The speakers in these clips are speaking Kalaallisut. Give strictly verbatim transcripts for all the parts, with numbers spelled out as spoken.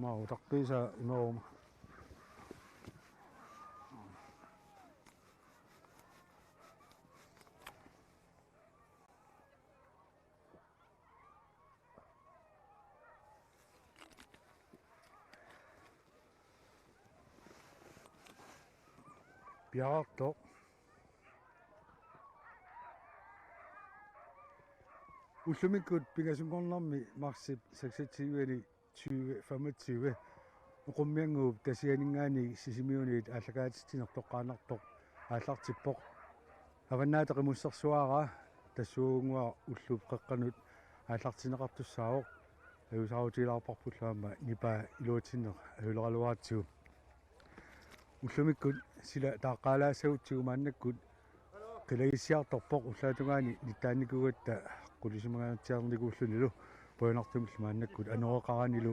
Maa utaqqiisa imeruma. Piaartoq. Ullumikkut pingasunngornermi marsip seksogtyve tyve femogtyve Oqummiannguup Tasianinngaanniit Sisimiuniit aallakaatitsineq toqqaannartoq aallartippoq. Avannaata Qimussersuaraa tassuugunnguaq ullup qeqqanut aallartinneqartussaavoq. Ajuusaarutigilaarparpullu aamma nipaa iluatsinneq ajuleraluaratsigu. Ullumikkut sila taaqqaalaassagutsigu maannakkut qilagissiartorpoq ullaap tungaani nittaannikuugatta qulisimangaatsiarnikuullunilu, qujanartumillu maannakkut anoreqaranilu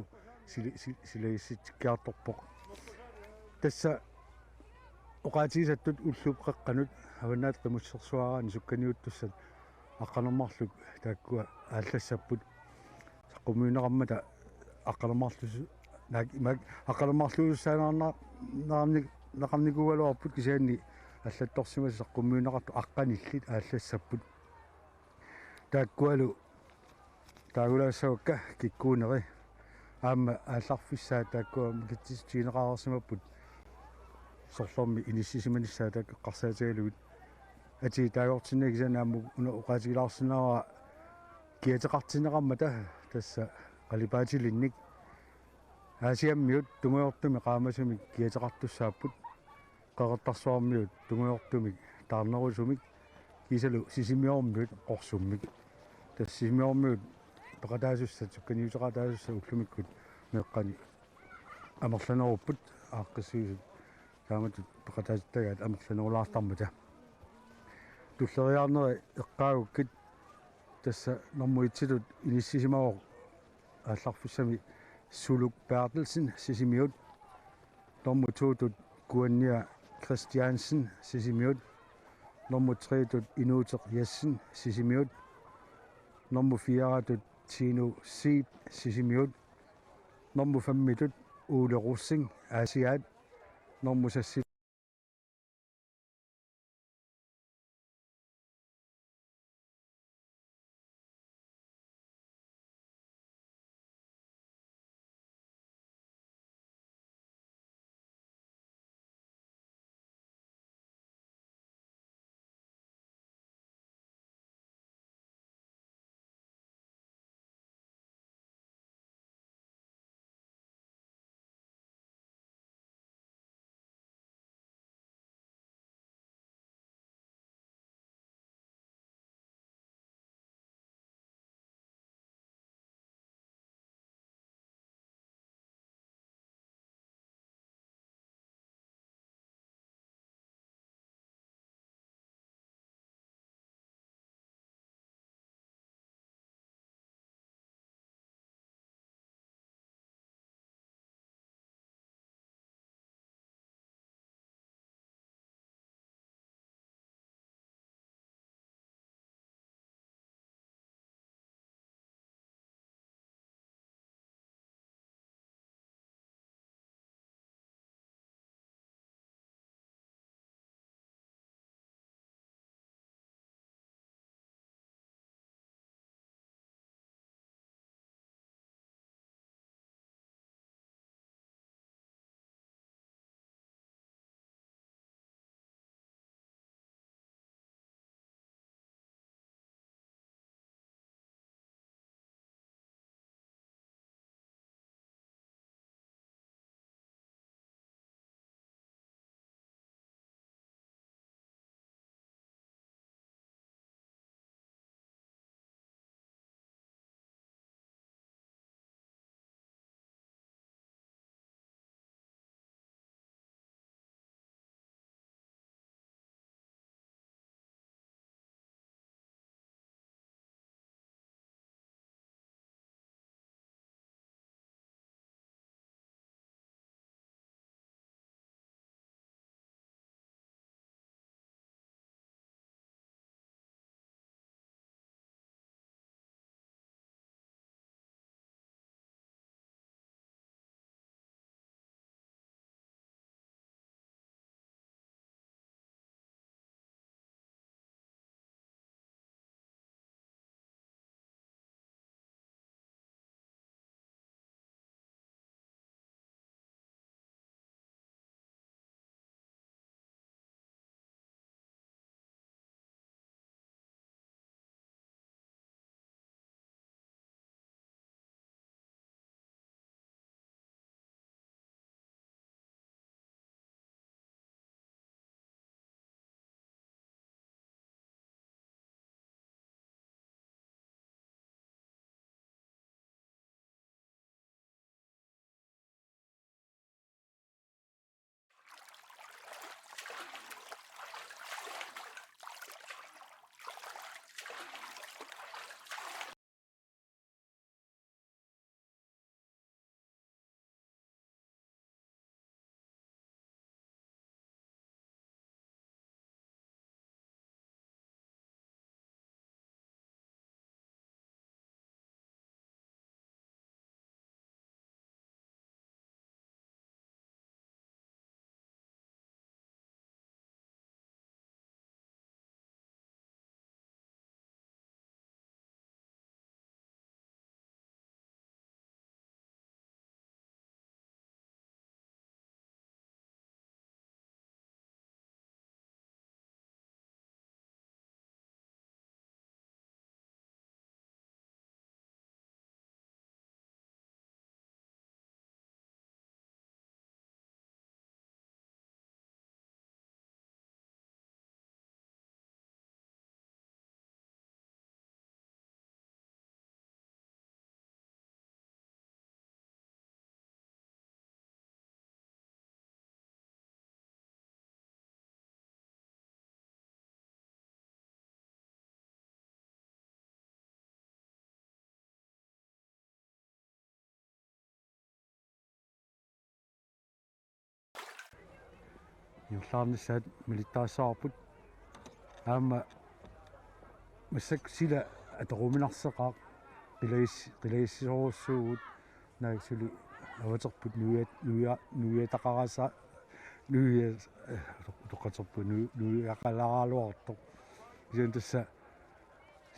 sili-, si-, silagissitsikkiartorpoq. Tassa oqaatigisattut ullup qeqqanut Avannaata Qimussersuaraani sukkaniuttussat aqqaneq-marluk taakkua aallassapput. Saqqummiunneqarmata aqqaneq-marlusu-, naak-, imaak, aqqaneq-marluussaanaarna-, naarni-, naqarnikuugaluarput, kisianni allattorsimasut saqqummiunneqartut aqqanillit aallassapput. Taakkualu taagulaassavakka kikkuuneri. Aamma aallarfissaat taakkua mikitsissutigineqareersimapput, sorlermi inissisimanissaat taakku eqqarsaatigalugit. Atii taagortinnagu kisianni aamma una oqaatigilaarsinnaavara kiateqartinneqarmata, tassa qalipaatilinnik. Aasiammiut tungujortumik qaamasumik kiateqartussaapput. Qeqertarsuarmiut tungujortumik taarnerusumik, kiisalu Sisimiormiut qorsummik. Tassa Sisimiormiut peqataasussat, sukkaniuteqataasussat ullumikkut meeqqani amerlanerupput, aaqqissuisut taamatut peqataasuttagaat amerlanerulaartarmata. Tulleriiaarneri eqqaagukkit, tassa normu et-itut inissisimavoq aallarfissami Suluk Berthelsen, Sisimiut. Normu to-tut Kuannia Christiansen, Sisimiut. Normu tre-tut Inuuteq Jessen, Sisimiut. Normu fire-tut Tino Zeeb, Sisimiut. Normu fem-itut Ole Rosing, Aasiaat. Normu seks ingerlaarnissaat malittarissavarput. Aamma massakkut sila atoruminarseqaaq, qilagis-, qilagissisorujussuuvugut, naak suli avaterput nuia-, nuia-, nuiataqarasa-, nuia-, eh, utoqqaterput nu-, nuiaqalaaraluartoq. Kisianni tassa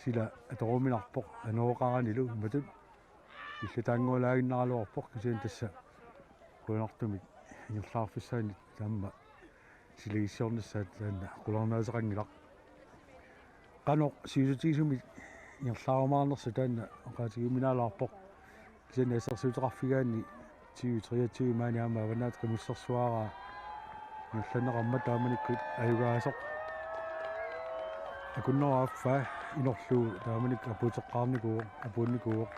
sila atoruminarpoq anoroqaranilu, imatut illataanngorlaaginnaraluarpoq, kisianni tassa qujanartumik ingerlaarfissaanni taama silagissiornissaat taanna qularnaateqanngilaq. Qanoq sivisutigisumik ingerlaarumaarnersut taanna oqaatigiuminaalaarpoq. Kisianni assersuuteqarfigaanni tyve treogtyve maani aamma Avannaata Qimussersuaraa ingerlanneqarmat taamanikkut ajugaasoq. Akunnerup affaa inorlugu taamanikkut apuuteqqaarnikuuvoq, apuunnikuuvoq.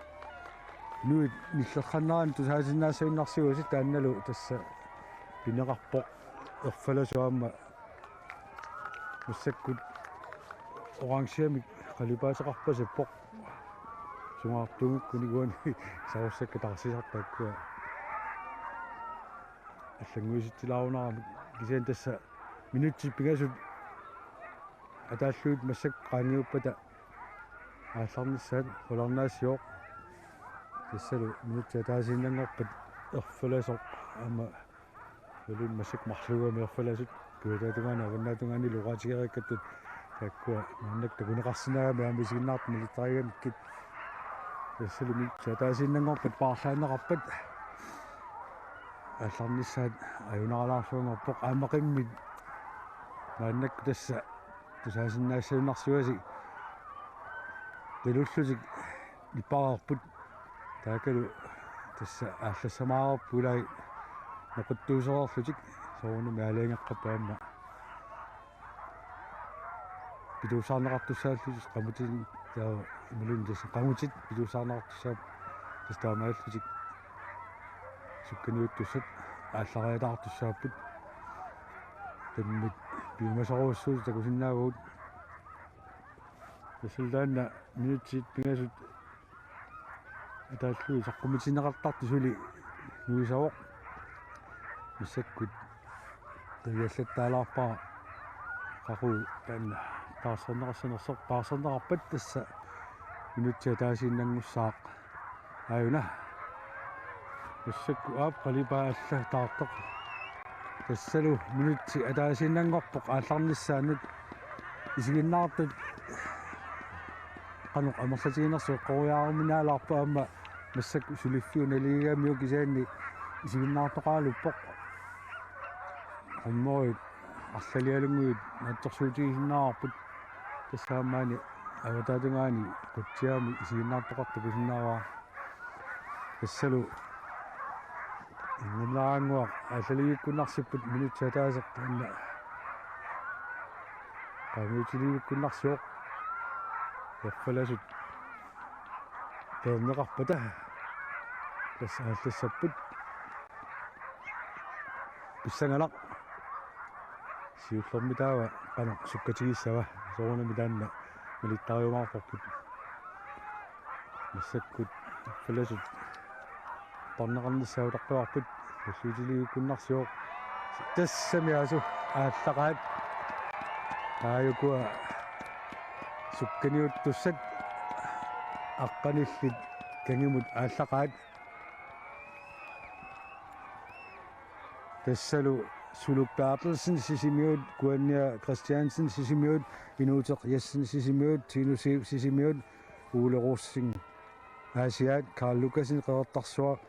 Inuit nillerrannerani tusaasinnaassagunarsiuasi taannalu tassa pineqarpoq erfalasoq aamma massakkut orangemik qalipaateqarpasippoq. Sungaartuunngikkunik uani sarussakka tarsisartut taakkua allannguisitsilaarunarami, kisianni tassa minutsit pingasut ataallugit massakkut qaangiuppata aallarnissaat qularnaassivoq. Tassalu minutsit ataasiinnanngorpat erfalasoq aamma imaluunniit massakkut marluugamik erfalasut, kujataatungaani avannaatungaanilu oqaatigereerikkattut taakkua maannakkut takuneqarsinnaagami aamma isiginnaartut malittarigamikku. Tassalu minutsit ataasiinnanngorpat paarlaanneqarpat aallarnissaat ajunaralaarsuanngorpoq, aamma qimmit maannakkut tassa tusaasinnaassagunarsiuasi qilullutik nippareerput. Taakkualu tassa aallassamaarput ilai noquttuusereerlutik, soorunami aalajangeqqapput aamma pituussaarneqartussaallutik qamutit, taava imaluunniit tassa qamutit pituussaarneqartussaapput, tassa taamaallutik sukkaniuttussat aallariataartussaapput. Qimmit piumasorujussuutit takusinnaavagut. Tassalu taanna minutsit pingasut ataallugit saqqummiunneqartartut suli nuisavoq. Massakkut qiviallattaalaarpara qaqugu taanna taarserneqassanersoq, taarserneqarpat tassa minutsit ataasiinnanngussaaq. Aajuna. Massakkut aap qalipaa alla taartoq. Tassalu minutsit ataasiinnanngorpoq aallarnissaannut, isiginnaartut qanoq amerlatiginersut eqqoriaaruminaalaarput aamma massakkut suliffiup naligiigamiuk, kisianni isiginnaartoqaraluppoq. Qummorit arlalialunnguit naatsorsuutigisinnaavarput, tassa aamma maani avataatungaani qutsiamik isiginnaartoqartoq takusinnaavara. Tassalu ingerlaannguaq aallalivikkunnarsipput, minutsit ataaseq taanna qaangiutilivikkunnarsivoq. Erfalasut peerneqarpata tassa aallassapput. Pissanganaq. Siullermik taava qanoq sukkatigissava, soorunami taanna malittariumaarparput. Massakkut erfalasut tarneqarnissaa utaqqivarput, ulluutilivikkunnarsivoq. Tassami asu aallaqaat. Taajukua sukkaniuttussat aqqanillit kangimut aallaqaat. Tassalu Suluk Berthelsen Sisimiut, Kuannia Christiansen Sisimiut, Inuuteq Jessen Sisimiut, Tinu Siv Sisimiut, Ole Rosing Aasiaat, Karl Lukassen Qeqertarsuaq,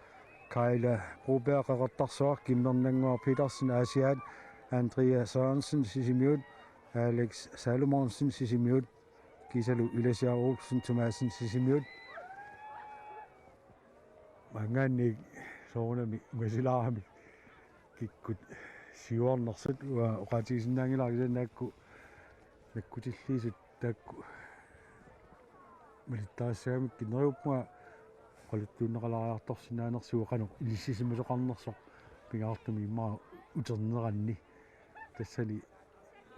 Kaila Broberg Qeqertarsuaq, Kimmernannguaq Petersen Aasiaat, Andrea Sørensen Sisimiut, Alex Salomonsen Sisimiut, kiisalu Ilasiar Olsen Thomassen Sisimiut. Maanngaanniit soorunami ungasilaaramik kikkut siuarnersut, uanga oqaatigisinnaanngilara kisianni taakku nakkutilliisut taakku malittarissagamikku, neriuppunga oqaluttuunneqaleriartorsinnaanersugut qanoq inissisimasoqarnersoq pingaartumik immaqa uterneranni. Tassani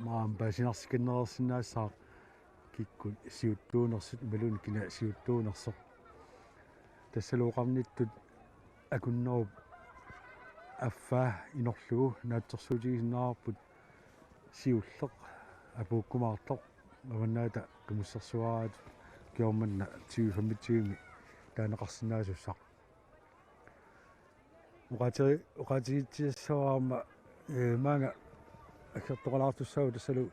maani paasinarsikannereersinnaassaaq kikkut siuttuunersut imaluunniit kina siuttuunersoq. Tassalu oqarnittut Akunnerup affaa inorlugu naatsorsuutigisinnaavarput siulleq apuukkumaartoq Avannaata Qimussersuaraat kingorna tyve femogtyve-mi taaneqarsinnaasussaq. Oqaateri-, oqaatigitsiassavara aamma, ee, maanga aggertoqalaartussaavoq tassalu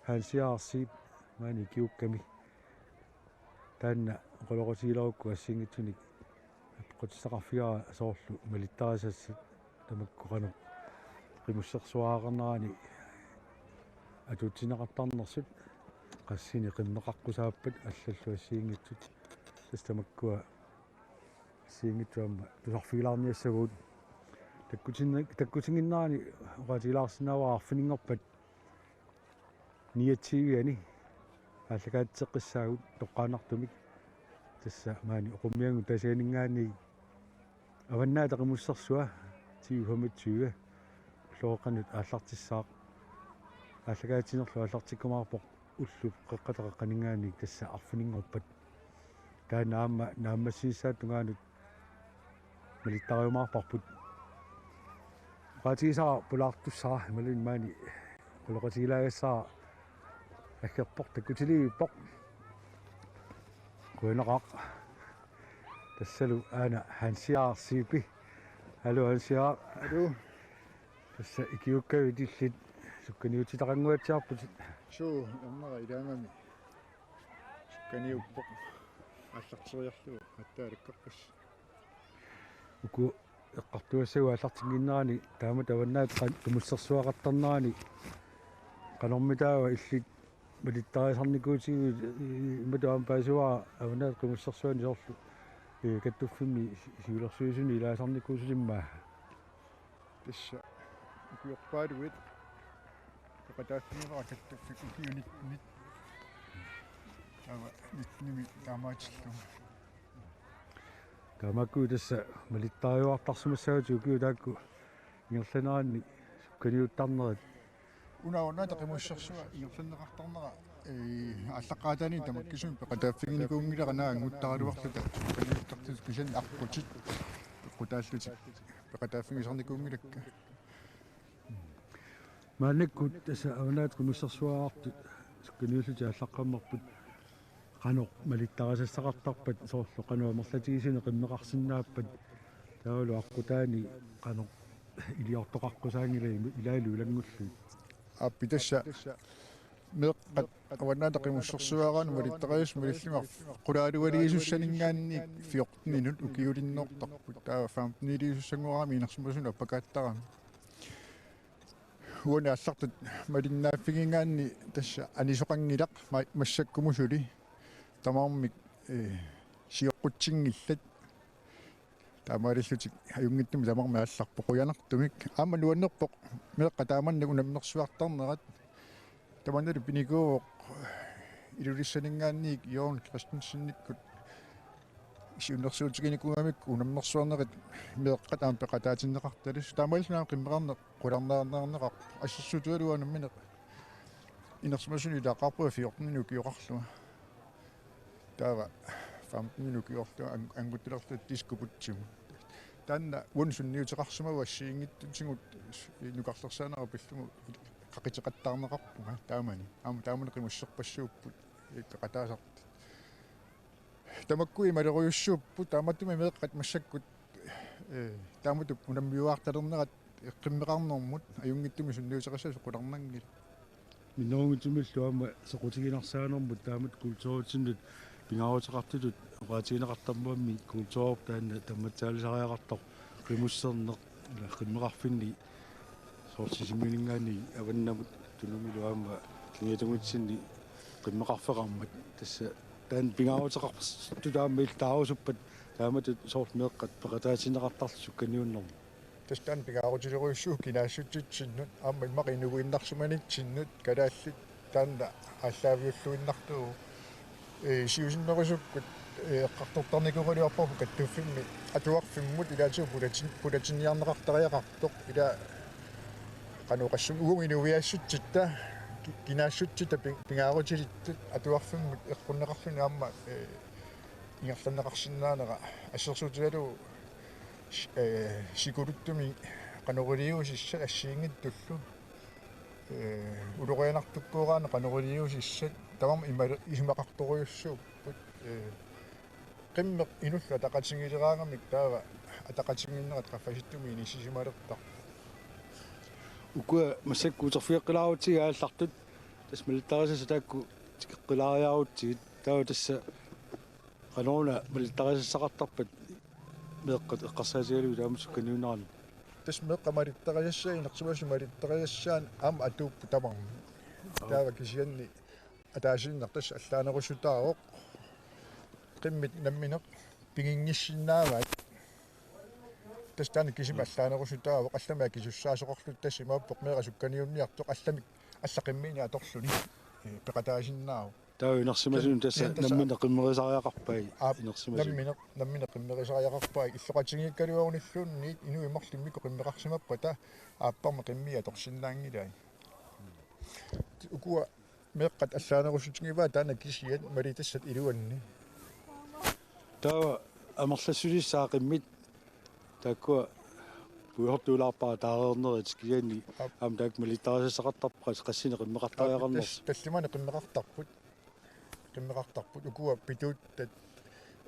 Hans Jaarsiip maani ikiukkami. Taanna oqaloqatigilerukku assigiinngitsunik apeqqutissaqarfigara soorlu malittarisassat tamakku qanoq qimussersuaqarnerani atuutsinneqartarnersut, qassinik qimmeqaqqusaappat allallu assigiinngitsut. Tassa tamakkua assigiinngitsut aamma tusarfigilaarniassavagut. Takkutinni-, takkutinnginnerani oqaatigilaarsinnaavara arfininngorpat niogtyve-ani aallakaatiteqqissaagut toqqaannartumik. Tassa maani Oqummianngup Tasianinngaanniit Avannaata Qimussersua tyve femogtyve ulloqeqqanut aallartissaaq. Aallakaatitsinerlu aallartikkumaarpoq ulloqeqqata qeqqaninngaanniit tassa arfininngorpat. Taanna aamma naammassinissaata tungaanut malittariumaarparput. Oqaatigisara pulaartussara imaluunniit maani oqaloqatigilaagassara aggerpoq, takkutiliivippoq. Qujanaqaaq. Tassalu aana Hans Jaarsiipi. Hallo Hans Jaarsiip. Hallo. Tassa ikiukkavit illit sukkaniutitaqannguatsiarputit. Suu, ermera ilaagami. Sukkaniuppoq. Aallarteriarlugu aatsaat alakkarpassi. Uku eqqartugassagut aallartinnginnerani taamatut Avannaata qan-, qimussersuaqartarnerani qanormitaava illit malittarisarnikuutigit, imatut aamma paasivara Avannaata Qimussersuani soorlu, ee, kattuffimmi si-, siulersuisuni ilaasarnikuusulimmaa? Tassa ukiorpaaluit peqataaffigaara kattuffik ukiunittunit. Taava nittenimi taamaatillugu. Tamakku tassa malittariuartarsimassavatit ukiut taakku ingerlaneranni sukkaniuttarnerit. Una Avannaata Qimussersua ingerlanneqartarnera, ee, aallaqqaataaniit tamakkisumik peqataaffiginikuunngilara, naak anguttaraluarluta sukkaniuttartut kisianni aqqutit peqqutaallutik peqataaffigisarnikuunngilakka. Maannakkut tassa Avannaata Qimussersuartut sukkaniullutik aallaqqammerput qanoq malittarisassaqartarpat, soorlu qanoq amerlatigisunik qimmeqarsinnaappat, taavalu aqqutaani qanoq iliortoqaqqusaanngilai ilaallu ilanngullugit? Aappi, tassa meeqqat Avannaata Qimussersuaraanni malittarisassat malillugu qulaalualiisussaninngaanniit fjorteninut ukiulinnoortarput. Taava femteniliisussanngoraami inersimasunut appakaattarami. Uani aallartut malinnaaffigigaanni tassa anisoqanngilaq ma-, massakkumut suli tamarmik, ee, sioqqutsinngillat. Taamaalillutik ajunngitsumik tamarmik aallarput qujanartumik. Aamma nuannerpoq meeqqat taamannak unammersuartarnerat. Tamannalu pinikuuvoq Ilulissaninngaanniit Jørgen Christensenikkut siunnersuutiginikuugamikku unammersuarnerit meeqqat aamma peqataatinneqartalissaat. Taamaalilluni aamma qimmeqarneq qularnaarneqarpoq. Assersuutigalugu nammineq inersimasunut ilaaqqaarpunga fjorten ukioqarlunga. Taava femten ukioqarlunga an-, annguttulerluta diskobugtimut. Taanna uani sunniuteqarsimavoq assigiinngitsutigut nukarlersaanera pillugu qaqiteqattaarneqarpunga taamani. Aamma taamani qimusserpassuupput peqataasartut. Tamakku imalerujussuupput, taamatut meeqqat massakkut, ee, taamatut unammiuaartalernerat qimmeqarnermut ajunngitsumik sunniuteqassasoq qularnanngilaq. Minnerunngitsumillu aamma soqutiginarsaannermut taamatut kulturitsinnut pingaaruteqartutut oqaatigineqartarmammi kulturip taanna tammatsaalisariaqartoq qimusserneq, ila qimmeqarfinni soorlu Sisimiuninngaanniit avannamut Tunumilu aamma Kangiatungutsinni qimmeqarfeqarmat, tassa taanna pingaaruteqartutut aamma illit taarusuppat taamatut soorlu meeqqat peqataatinneqartarlutik sukkaniunnermut? Tassa taanna pingaarutilerujussuuvoq kinaassutsitsinnut aamma immaqa inuuinnarsimanitsinnut kalaallit taanna aallaaviulluinnartuuvoq. Ee, siusinnerusukkut, ee, eqqartortarnikuugaluarparput kattuffimmi atuarfimmut ilaatigut pulatin-, pulatinniarneqartariaqartoq, ila qanoq oqassuunga uagut inuiaassutsitta ki-, kinaassutsitta pi-, pingaarutilittut atuarfimmut eqqunneqarluni aamma, ee, ingerlanneqarsinnaanera assersuutigalugu si-, ee, sikuluttumik qanoq iliuusissat assigiinngitsullu. Ee, ulorianartukkooraanni qanoq iliuusissat tamarmik ima-, isumaqartorujussuupput. Ee, qimmeq inullu ataqatigiileraangamik taava ataqatigiinnerat qaffasissumik inissisimalertarpoq. Ukua massakkut uterfigeqqilaarutsigit aallartut, tassa malittarisassat taakku tikeqqilaariarutsigit, taava tassa qanoruna malittarisassaqartarpat meeqqat eqqarsaatigalugit taama sukkaniunneranni? Tassa meeqqat malittarisassaat, inersimasut malittarisassaat aamma atuupput tamarmik. Taava kisianni ataasiinnaq tassa allaanerussutaavoq. Qimmit nammineq piginngissinnaavaat. Tassa taanna kisimi allaanerussutaavoq, allamik akisussaasoqarluta, tassa imaappoq meeraq sukkaniunniartoq, allamik alla qimmiinik atorluni, ee, peqataasinnaavoq. Taava inersimasunut tassa, tassa nammineq qimmerisariaqarpai. Aap, inersimasut. Nammineq, nammineq qimmerisariaqarpai. Illoqatigiikkaluarunilluunniit inuit marluk immikkut qimmeqarsimappata aapparmi qimmii atorsinnaanngilai. Ukua meeqqat allaanerussutigivaat taanna kisiat malitassat iluanni. Taava amerlassutissaat qimmit taakkua puiortuulaarpara taareernerit kisianni. Aap. Aamma taakku malittarisassaqartarput qas-, qassinik qimmeqartariaqarnersut. Aap, tassa tallimanik qimmeqartarput. Qimmeqartarput ukua pituuttat,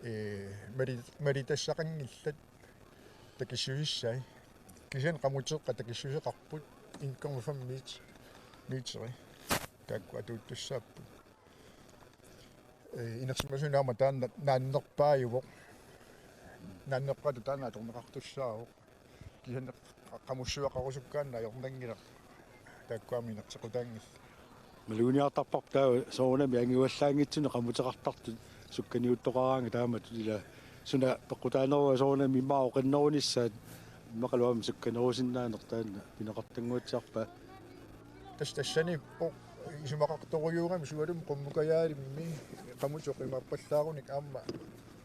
ee, mali-, malitassaqanngillat takissusissai. Kisianni qamuteqqat takissuseqarput en komma fem meter, meteri. Taakku atuuttussaapput. Ee, inersimasuni aamma taanna naannerpaajuvoq. Naannerpaatut taanna atorneqartussaavoq. Kisianni qa-, qamussuaqarusukkaanni ajornanngilaq. Taakku aamma inerteqqutaanngillat. Maluginiartarparput taava soorunami angivallaanngitsunik qamuteqartartut sukkaniuttoqaraangat taamatut, ila suna peqqutaaneruva soorunami immaqa oqinnerunissaat, immaqalu aamma sukkanerusinnaaneq taanna pineqartannguatsiarpaa. Tassa tassaniippoq isumaqartorujuugami sualummik qummukajaalimmi qamutoq imaappallaarunik aamma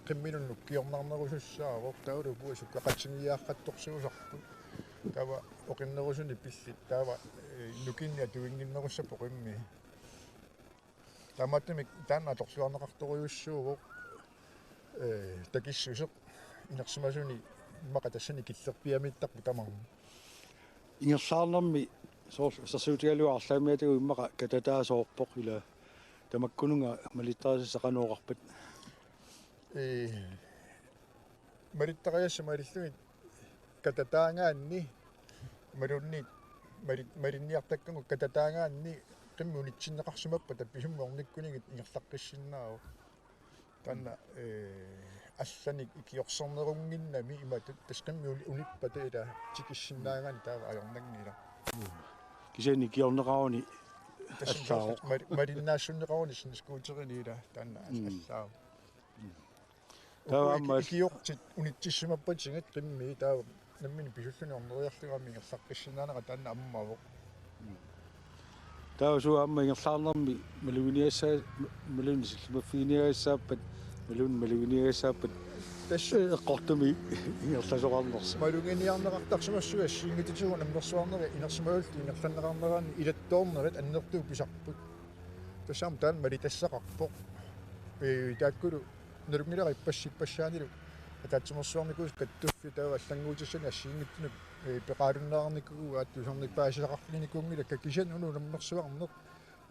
qimminut nukkiornarnerusussaavoq, taavalu ukua sukkaqatigiiaarrattorsuusarput. Taava oqinnerusunik pillit taava, ee, nukinnik atuinnginnerussapput qimmii. Taamaattumik taanna atorluarneqartorujussuuvoq, ee, takissuseq inersimasuni immaqa tassani killerpiamiittarput tamarmi. Ingerlaarnermi soorlu assersuutigalugu arlaanniartigu immaqa katataasoorpoq, ila tamakkununnga malittarisassat qanoq oqarpat? Ee, malittarisassat malillugit katataagaanni, imaluunniit mali-, malinniartakkagut katataagaanni qimmit unitsinneqarsimappata pisummi ornikkunigit ingerlaqqissinnaavoq. Taanna, ee, allanik ikiorsernerunnginnami imatut, tassa qimmit uni-, unippata ila tikissinnaagaanni taava ajornanngilaq. Kisianni ikiorneqaruni. Tassa allaavoq. Mal-, malinnaassunneqaruni snescooterini ila taanna. Mm. Allaavoq. Taava ukua aamma iki-, ikiortit unitsissimappatigut qimmii taava nammineq pisulluni orneriarlugit aamma ingerlaqqissinnaanera taanna ammavoq. Taava suut aamma ingerlaarnermi maluginiassaa-, ma-, malunnut sillimaffiiniagassaappat, malunnut maluginiagassaappat. Tassa. Ee, eqqortumik ingerlasoqarnersoq. Maluginiarneqartarsimassuit assigiinngitsutigut nammersuarneri inersimasullutik ingerlanneqarneranni ilattoornerit annertuut pisarput. Tassami taanna malitassaqarpoq. Ee, taakkulu nalunngilara ippassaq ippassaanilu ataatsimeersuarnikuusut kattuffiit taava allannguutissanik assigiinngitsunik, ee, peqaalunneqarnikuuaat, tusarnaarpasisaqarfiginikuunngilakka, kisianni uku nammersuarneq,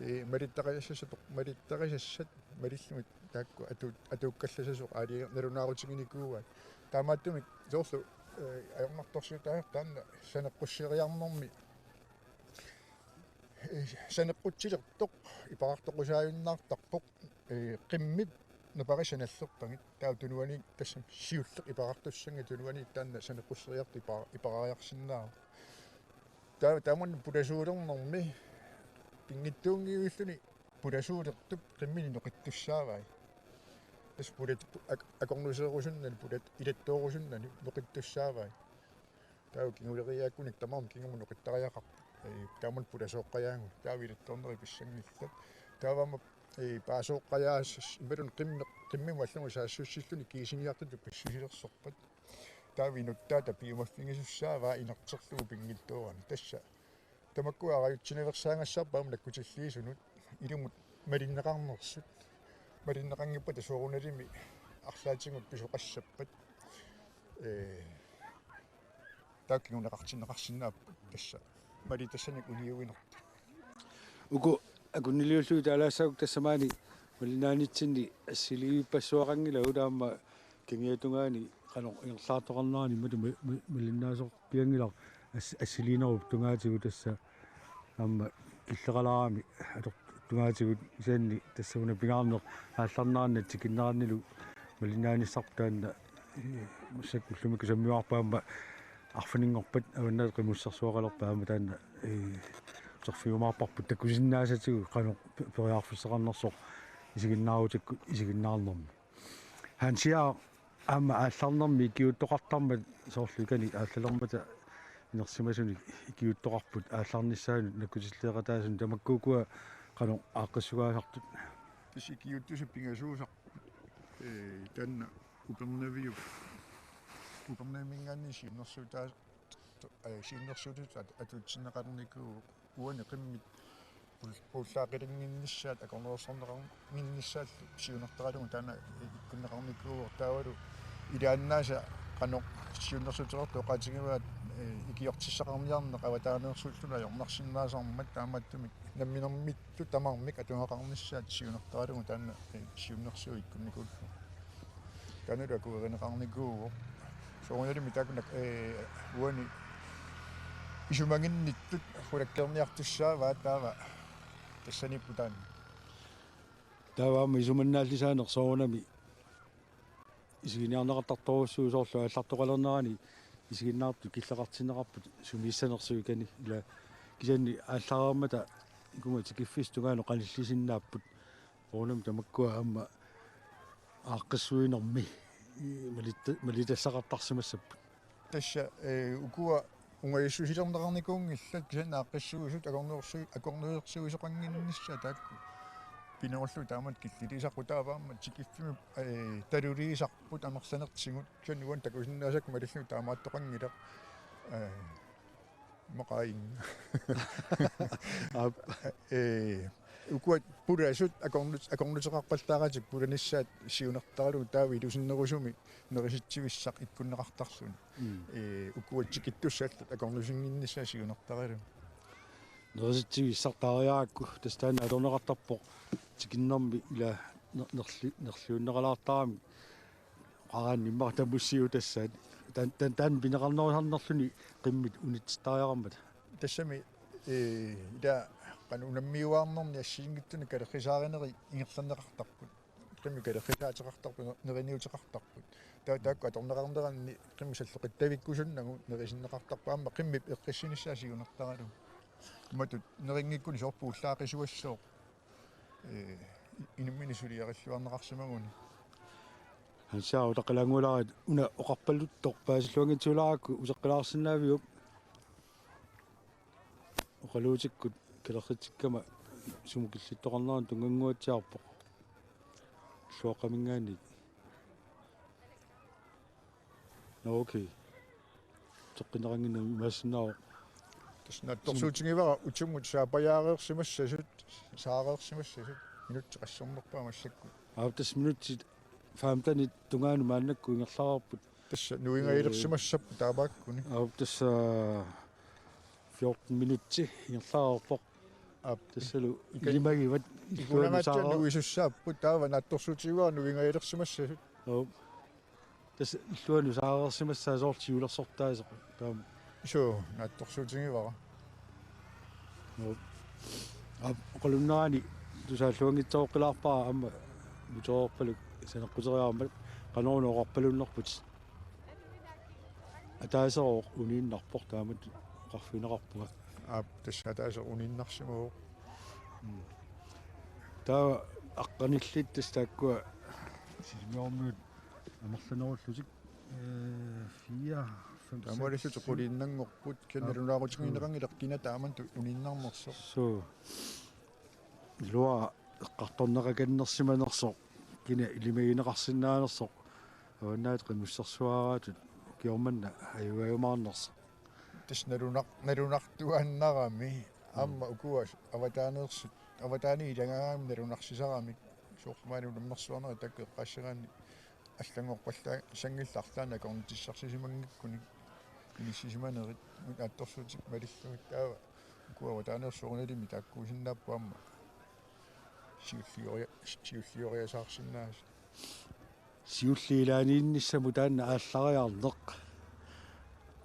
ee, malittarisassat, malittarisassat malillugit taakku atu-, atuukkallassasoq aalajangernalunaarutiginikuuaat. Taamaattumik soorlu, ee, ajornartorsiutaavoq taanna saneqqusseriarnermi saneqqutsilertoq ipaqartoqqusaajunnaartarpoq, ee, qimmip naparisat nallerpagit. Taava tunuaniit tassami siulleq ipaqartussanngilaq, tunuaniit taanna saneqqusseriartoq ipa-, ipaqariarsinnaavoq. Taava tamanna pulasuulernermi pinngitsuunngivilluni pulasuulertup qimmini noqittussaavai. Tassa pulat-, ak-, akornuseerusunnani pulat-, ilattoorusunnani noqittussaavai. Taava kinguleriiaakkunik tamarmik kingumut noqittariaqarput. Ee, tamanna pulasooqqajaagut. Taava ilattoornerit pissanngillat. Taava aamma, ee, paasooqqajaassasoq imaluunniit qimmi-, qimmimut allamut saassussilluni kiisiniartutut pissusilersorpat. Taava inuttaata piumaffigisussaavaa inerterlugu pinngitsoorani. Tassa tamakkua arajutsinaveersaagassapput aamma nakkutilliisunut ilumut malinneqarnersut. Malinneqanngippata soorunalimi arlaatigut pisoqassappat. Ee, taakku kinguneqartinneqarsinnaapput tassa malitassanik uniuinertut. Uku akunniliullugit taalaassaagut tassamaani malinnaanitsinni assiliivippassuaqanngilagut aamma kangiatungaani qanoq ingerlaartoqarnerani matu ma-, ma-, malinnaasoq pianngilaq as-, assiliinerup tungaatigut tassa aamma killeqalaarami atortungaatigut kisianni tassa una pingaarneq aallarnerannut tikinnerannilu malinnaanissarput taanna, eh, massakkut ullumikkut sammivarput aamma arfininngorpat avannaata qimussersuaqalerpat aamma taanna, eh, uterfigiumaarparput takusinnaasatigut qanoq pe-, periarfissaqarnersoq isiginnaarutikkut isiginnaarnermi. Hansia aamma aallarnermi ikiuuttoqartarmat soorlu ikani aallalermata inersimasunik ikiuuttoqarput aallarnissaanut nakkutilleeqataasut tamakku ukua qanoq aaqqissugaasartut. Tassa ikiuuttusut pingasuusarput. Ee, taanna Upernaviup, Upernavimminngaanniit siunnersuutaa-, ee, siunnersuutitut at-, atuutsinneqarnikuuvoq uani qimmit puul-, puullaaqilinnginnissaat akornusersorneqarnginnissaallu siunertaralugu taanna ikkunneqarnikuuvoq taavalu ilaannaasa qanoq siunnersuuteqartut oqaatigivaat, ee, ikiortissaqarniarneq avataaneersuulluni ajornarsinnaasarmat taamaattumik namminermittut tamarmik atugaqarnissaat siunertaralugu taanna, ee, siunnersuut ikkunnikuullugit. Taannalu akuerineqarnikuuvoq. Soorunalimi taakku nak-, ee, uani isumaginnittut qulakkeerniartussaavaat taava tassaniippoq taanna. Taava aamma isumannaallisaaneq soorunami isiginiarneqartartorujussuuvoq soorlu aallartoqalernerani isiginnaartut killeqartinneqarput sumiissanersugut ikani ila kisianni aallareermata ikuma tikiffissap tungaanut qanillisinnaapput. Soorunami tamakkua aamma aaqqissuinermi malitta-, malitassaqartarsimassapput. Tassa, ee, ukua ungajassusilerneqarnikuunngillat kisianni aaqqissuisut akornusersu-, akornusersuisoqannginnissaat taakku. Pinerullu taamatut killiliisarput taava aamma tikiffimmi, ee, taluliisarput amerlanertigut kisianni uani takusinnaasakka malillugu taamaattoqanngilaq. Ee, maqaing. Aap. Ee, ukua pulasut akornut-, akornuteqarpallaaratik pulanissaat siunertaralugu taava ilusinnerusumi nerisitsivissaq ikkunneqartarluni. Mm. Ee, ukua tikittussaallu akornusinnginnissaat siunertaralugu. Nerisitsivissartaariarakku tassa taanna atorneqartarpoq tikinnermi ila ner-, nerli-, nerliunneqalaartarami oqaraanni immaqa tamussiutassaat. Taan-, taan-, taanna pineqarnerusarnerluni qimmit unitsittariaqarmata. Tassami, ee, ila qanoq unammiuaarnerni assigiinngitsunik kalerrisaarinerit ingerlanneqartarput. Qimmit kalerrisaateqartarput, neriniuteqartarput. Taava taakku atorneqarneranni qimmit salloqittavikkusunnagu nerisinneqartarput aamma qimmip eqqissinissaa siunertaralugu. Imatut nerinngikkunik soorlu puullaaqisuassooq. Ee, i-, inumminik suliarilluarneqarsimaguni. Hansia utaqqilaannguularit una oqarpaluttoq paasilluanngitsuulaarakku uteqqilaarsinnaaviuk? Oqaluutikkut kalerritsikkama sumut killittoqarnerani tunngannguatsiarpoq. Illuaqqaminngaanniit. Nå, okay. Uteqqinneqannginnami imaassinnaavoq. Tassa naatsorsuutigivara utimut saapajaareersimassasut, saareersimassasut, minutsit qassornerpaat massakkut. Aap, tassa minutsit femtenit tungaanut maannakkut ingerlareerput. Tassa nuingajalersimassapput taamaakkuni. Aap, tassa fjorten minutsi ingerlareerpoq. Aap. Tassalu ikan-, ilimagivat illuanut ikunagatsia saara-, nuisussaapput taava naatsorsuutigivara nuingajalersimassasut. Aap. Tassa illuanut saareersimassaaq soorlu siulersortaaseq. Taama. Suu, naatsorsuutigivara. Aap. Aap, oqalunnerani tusaalluanngitsoqqilaarpara aamma motoorpaluk saneqquteriarmat qanoruna oqarpalunnerput. Ataaseq uniinnarpoq taamatut oqarfigineqarpunga. Aap, tassa ataaseq uniinnarsimavoq. Mm. Taava aqqanillit tassa taakkua Sisimiormiut amerlanerullutik, ee, fire, fem, taamaalillutik seks, syv. Quliinnanngorput, kisianni, aap, nalunaarutigineqanngilaq kina taamatut uniinnarnersoq. Suu. Iluara eqqartorneqakannersimanersoq, kina ilimagineqarsinnaanersoq, avannaata qimussersuaraatut ukioq manna ajugajumaarnersoq. Tassa nalunar-, nalunartuaannarami, aamma, mm, ukua avataaneersut, avataani ilagaangami nalunarsisaramik, soorlu maani unammersuarnerit taakku eqqaassagaanni allanngorpallaassanngillat arlaannik akornutissarsisimanngikkuni inissisimanerit, naatsorsuutit malillugit taava. Ukua taanersut ornalimi taakkuusinnaapput aamma. Siulliuria-, siulliuriasaarsinnaasut. Siulliit ilaaniinnissamut taanna aallariarneq.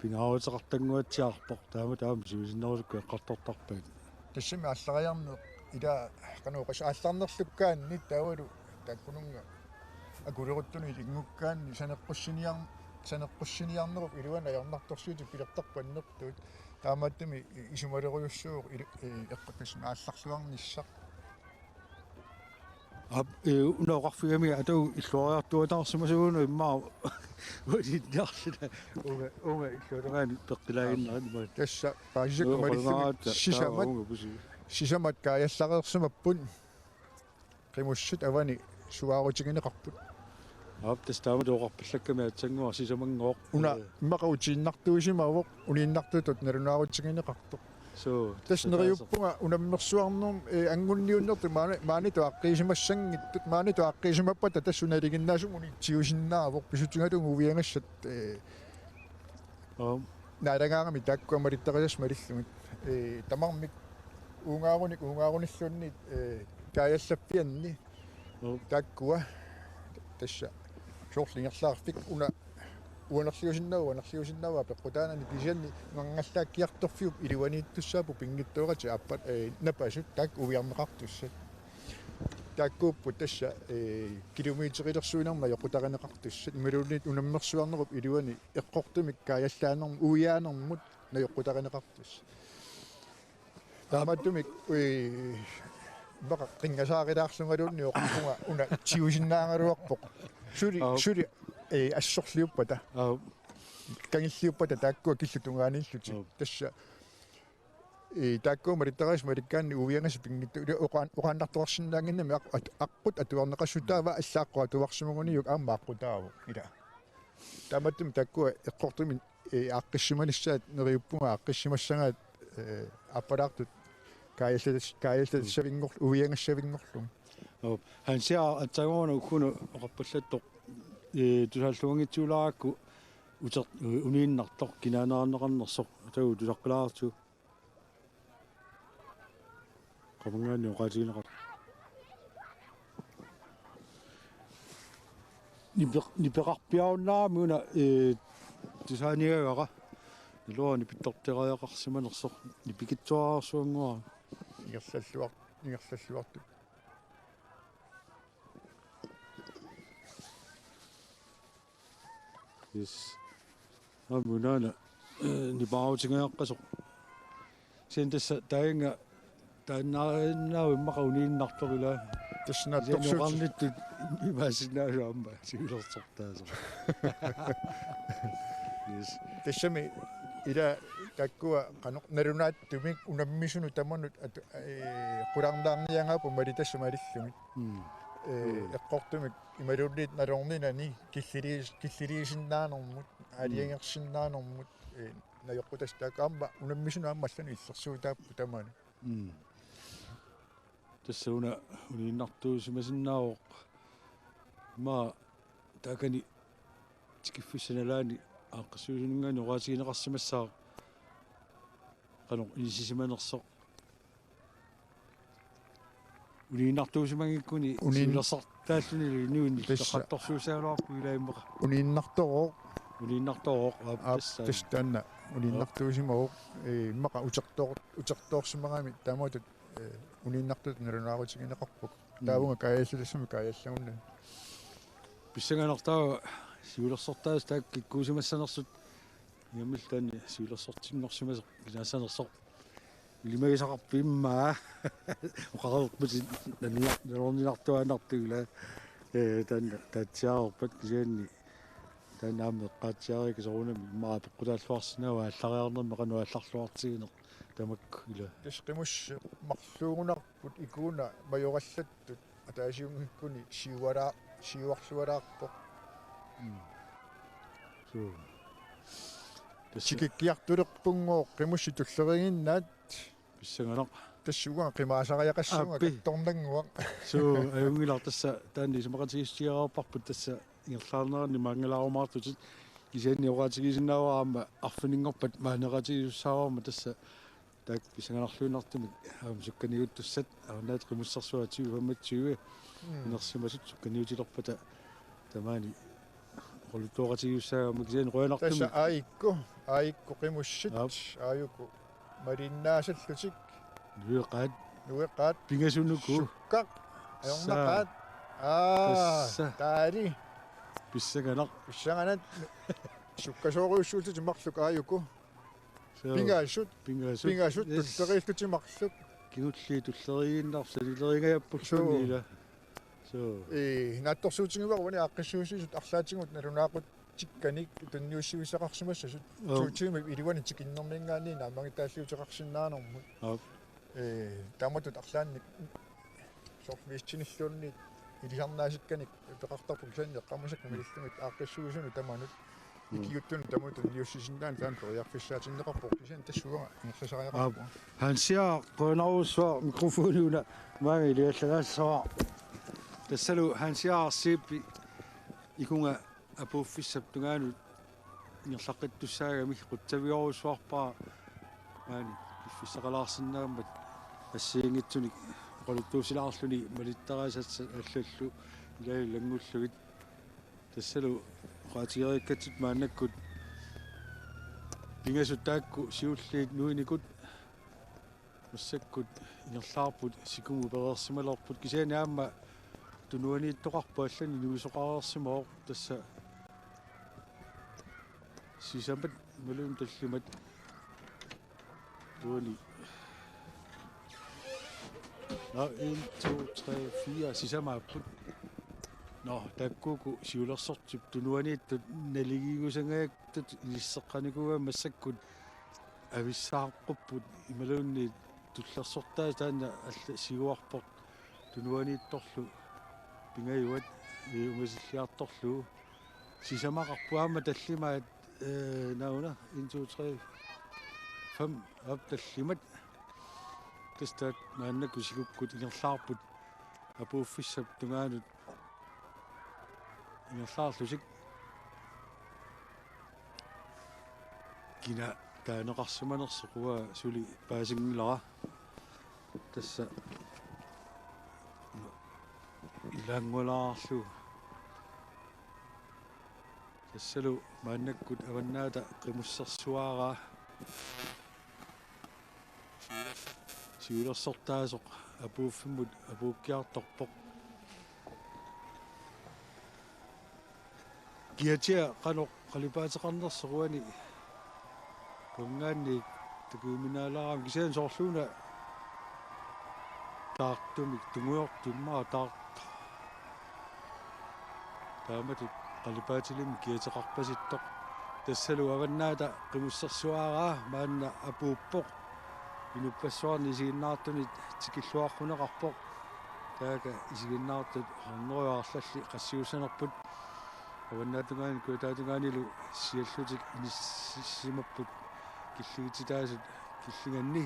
Pingaaruteqartannguatsiarpoq taama taama siusinnerusukkut eqqartortarpaat. Tassami aallariarneq ila qanoq oqas aallarnerlukkaanni taavalu taakkununnga akuleruttunut ilinngukkaanni saneqqussiniar-, saneqqussiniarnerup iluani ajornartorsiutit pilertarput annertuut. Taamaattumik isumalerujussuuvoq ilu-, ee, eqqakkasima aallarluarnissaq. Aap, ee, una oqarfigami atagu illuariartuataarsimasuugunarpoq immaqa ualinniarluna. Uunga, uunga illuatungaani peqqilaaginnarami. Tassa paasisakka malillugit sisamat, sisamat kaajallareersimapput. Qimussit avani suaarutigineqarput. Aap, tassa taama oqarpallakkami aatsaannguaq sisamanngooq. Una immaqa utiinnartuusimavoq, uniinnartutut nalunaarutigineqartoq. Suu, tassa neriuppunga unammersuarnermi, ee, angunniunnertut maani, maani tuaqqisimassanngitsut, maani tuaqqisimappata tassa naliginnaasumik unitsiusinnaavoq, pissutigalugu uiagassat, ee, Aap. Naalagaarami taakkua malittarisassat malillugit. Ee, tamarmik uungaarunik uungaarunikkulluunniit, ee, kaajallaffianni. Aap. Taakkua tassa soorlu ingerlaarfik una uanerliusinnaavaa, uanerliusinnaavaa peqqutaanani kisianni ngangallaakkiartorfiup iluaniittussaapput pinngitsooratik aappat, ee, napasut taakku uiarneqartussat. Taakkuupput tassa, ee, kilometerilersuinermut najoqqutarineqartussat. Imaluunniit unammersuarnerup iluani eqqortumik kaajallaanermut, uiaanermut najoqqutarineqartussat. Taamaattumik, ui, immaqa qinngasaarilaarlungaluunniit oqarpunga una tiusinnaagaluarpoq. Suli, aap, suli, ee, assorliuppata. Aap. Kangilliuppata taakkua killut tungaaniillutik. Aap. Tassa, ee, taakkua malittarisassat malikkaanni uiagassat pinngitsoorput oqaan-, oqaannartuarsinnaannginnami aq-, at-, aqqut atuarneqassutaava allaaqqut atuarsimaguniuk aamma aqqutaavoq ila. Taamaattumik taakkua eqqortumik, ee, aaqqissimanissaat neriuppunga aaqqissimassagaat, ee, aappalaartut kaajallatas-, kaajallatassavinngor-, uiagassavinngorlugit. Aap, Hansi aatsaannguaq ukkuuna oqarpallattoq, ee, tusaalluanngitsuulaarakku uter-, ee, uniinnartoq kinaaneqarneqarnersoq atagu tusaqqilaartigu. Qamanngaanniit oqaatigineqar-, nipeq-, nipeqarpiarunnaarami una, ee, tusaanigagara. Naluara nipittortariaqarsimanersoq nipikitsuararsuannguara. Ingerlalluar-, ingerlalluartut. Yes. Aamma unaana, ee, nipaarutigigaqqasoq. Kisianni tassa taanna taannaannaavoq immaqa uniinnartoq ila. Tassa naatsorsuut. Kisianni oqarnittut imaassinnaavoq aamma siulersortaasoq. Yes. Tassami ila taakkua qanoq nalunaattumik unammisunut tamanut atu-, ee, qularnaarniagaapput malittassat malillugit. Mm. Ee, mm, eqqortumik imaluunniit nalorninani killiliis-, killiliisinnaanermut, mm, aalajangersinnaanermut, ee, najoqqutassat taakku aamma unammisunut aamma allanut illersuutaapput tamanut. Mm. Tassa una uniinnartuusimasinnaavoq. Immaqa taakani tikiffissap nalaani aaqqissuussuninngaanniit oqaatigineqarsimassaaq qanoq inissisimanersoq. Uniinnartuusimanngikkuni uniin-, siulersortaallunilu inuit, tassa, nillersorsuussagaluarput ila immaqa. Uniinnartorooq. Uniinnartorooq, aap, aap, tassa. Tassa taanna. Aap. Uniinnartuusimavoq, ee, immaqa utertoor-, utertoorsimagami taamatut, ee, uniinnartutut nalunaarutigineqarpoq. Mm. Taavunga kaajallatassamik kaajallagunani. Pissanganaq taava siulersortaasut taakku kikkuusimassanersut. Ingammik taanna siulersortinngorsimasoq kinaassanersoq. Ilimagisaqarpit immaqa? Oqareerputit nalunnar-, nalorninartuaannartut ila. Ee, taanna taatsiareerpat kisianni taanna aamma eqqaatsiareriga soorunami immaqa peqqutaalluarsinnaavoq aallariarnermi qanoq aallarluartigineq tamakku ila. Tassa qimussit marluugunarput ikuuna majorallattut ataasiunngikkuni siualaa-, siuarlualaarpoq. Mm. Suu. Tassa. Tikikkiartulerpunngooq qimussit tulleriiginnaat. Pissanganaq. Tassa uanga qimaasariaqassuunga. Aappi. Kattornannguaq. Suu, ajunngilaq tassa taanna isumaqatigiissutigereerparput tassa ingerlaarneranni maanngalaarumaartutit. Kisianni oqaatigisinnaavara aamma arfininngorpat maaneqatigiissussaavarma tassa Taakku pissanganarluinnartumik aamma sukkaniuttussat, Avannaata Qimussersuaq tyve femogtyve. Mm. Inersimasut sukkaniutilerpata tamaani oqaluttuoqatigiussaagama kisianni qujanartumik. Tassa Aajukku, Aajukku Qimussit, Aap. Aajuku malinnaasallutik. Nueqaat. Nueqaat. Pingasunuku. Sukkaq. Ajornaqaat. Aa, tassa. Taali. Pissanganaq. Pissanganaq. Sukkasoorujussuullutik marluk Aajuku. Suu. Pingasut. Pingasut. Pingasut, yes. Tulleriillutik marluk. Kingulliit tulleriiginnarput, salileriingajappulluunniit. Suu. Ila. Suu. Ee, naatsorsuutigivara uani aaqqissuussisut arlaatigut nalunaaqutsikkanik tunniussivissaqarsimassasut. Aap. To tiimip iluani tikinnermiingaanniit naammagitaalliuteqarsinnaanermut. Aap. Ee, taamatut arlaannik soorlu Vietnamilluunniit ilisarnaasikkanik peqartarput kisianni eqqaamasakka malillugit aaqqissuisunut tamanut. Mm. Ikiuuttunut tamanut tunniussisinnaanera taanna periarfissaatinneqarpoq kisianni tassa uanga ingerlasariaqarpunga. Aap. Hansi Aar, qujanarujussuaq, mikrofoni una maanga iligallalaassavara. Tassalu Hansi Aar, R C B ikunga apuuffissap tungaanut ingerlaqqittussaagami qutsavigerujussuarpara maani piffissaqalaarsinnaammat assigiinngitsunik oqaluttuussilaarluni malittarisassat allallu ilai ilanngullugit. Tassalu oqaatigereerikkatsigu maannakkut pingasut taakku siulliit nuinikut massakkut ingerlaarput, sikumut pereersimalerput kisianni aamma tunuaniittoqarpoq allani nuisoqareersimavoq tassa sisamat imaluunniit tallimat. Tuani. Nå, en, to, tre, fire, sisamaapput. Nå, taakkuuku siulersortip tunuaniittut naligiigusangajattut ilisseqqanikuugamik massakkut avissaqarpugut imaluunniit tullersortaasoq taanna alla siuarpoq tunuaniittorlu pingajuat, ee, ungasilliartorlugu. Sisamaqarpoq aamma tallimaat, ee, nauna, en, to, tre, fem, aap tallimat. Tassa taakku maannakkut sikukkut ingerlaarput apuuffissap tungaanut ingerlaarlutik. Kina taaneqarsimanersoq uanga suli paasinngilara. Tassa ilaanngulaarlugu. Tassalu maannakkut Avannaata Qimussersuaraa. Siulersortaasoq apuuffimmut apuukkiartorpoq. Kiatia qanoq qalipaateqarnersoq uani. Qungaanniit takujuminaalaarami kisianni soorluuna taartumik tungujortumik immaqa taartoq. Taamatut qalipaatilimmik kiateqarpasittoq. Tassalu Avannaata Qimussersuaraa maanna apuuppoq. Inuppassuarni isiginnaartunit tikilluaqquneqarpoq. Taakku isiginnaartut hundrede arlallit qassiussanerput. Avannaatungaani kujataatungaanilu siallutik inissisimapput killigititaasut killinganni